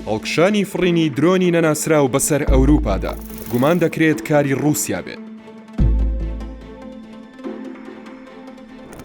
هەڵکشانی فڕینی درۆنی نەناسراو بەسەر ئەوروپادا، گومان دەکرێت کاری ڕووسیا بێت.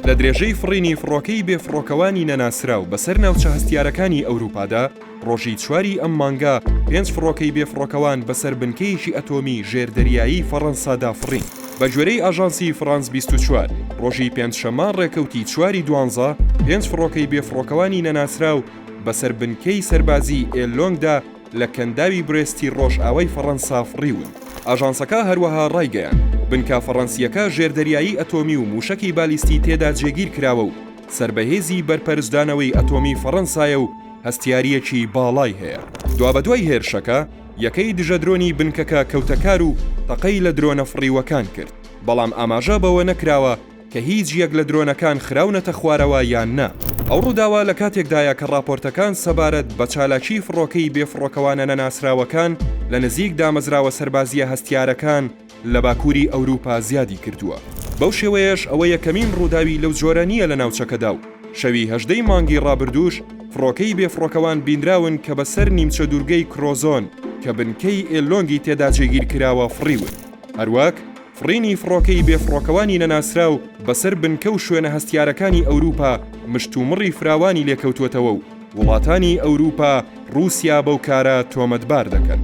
لە درێژەی فڕینی فڕۆکەی بێفڕۆکەوانی نەناسراو بەسەر ناوچە هەستیارەکانی ئەوروپادا، ڕۆژی چواری ئەم مانگە پێنج فڕۆکەی بێفڕۆکەوان بەسەر بنکەیەکی ئەتۆمی ژێردەریایی فەڕەنسادا فڕین. بەگوێرەی ئاژانسی فڕانس 24، ڕۆژی پێنجشەممە ڕێکەوتی چواری دوانزە، پێنج فڕۆکەی بێفڕۆکەوانی نەناسراو بەسەر بنکەی سەربازیی ئێلۆنگدا لە کەنداوی برێستی ڕۆژئاوای فەڕەنسا فڕیون. ئاژانسەکە هەروەها ڕایگەیاند، بنکە فەڕەنسییەکە ژێردەریایی ئەتۆمی و مووشەکی بالیستی تێدا جێگیر کراوە و سەر بە هێزی بەرپەرچدانەوەی ئەتۆمی فەڕەنسایە و هەستیارییەکی باڵای هەیە. دوابەدوای هێرشەکە، یەکەی دژەدرۆنی بنکەکە کەوتە کار و تەقەی لە درۆنە فڕیوەکان کرد، بەڵام ئاماژە بەوە نەکراوە کە هیچ یەک لە درۆنەکان خراونەتە خوارەوە یان نا. ئەو ڕووداوە لە کاتێکدایە کە ڕاپۆرتەکان سەبارەت بە چالاکیی فڕۆکەی بێفڕۆکەوانە نەناسراوەکان لە نزیک دامەزراوە سەربازییە هەستیارەکان لە باکووری ئەوروپا زیادی کردووە. بەو شێوەیەش ئەوە یەکەمین ڕووداوی لەو جۆرە نییە لە ناوچەکەدا و شەوی 18 ی مانگی ڕابردووش فڕۆکەی بێفڕۆکەوان بینراون کە بەسەر نیمچە دوورگەی کرۆزۆن کە بنکەی ئێلۆنگی تێدا جێگیر کراوە فڕیون. هەروەک فڕینی فڕۆکەی بێفڕۆکەوانی نەناسراو بەسەر بنکە و شوێنە هەستیارەکانی ئەوروپا مشتومڕی فراوانی لێکەوتووەتەوە و وڵاتانی ئەوروپا ڕووسیا بەو کارە تۆمەتبار دەکەن.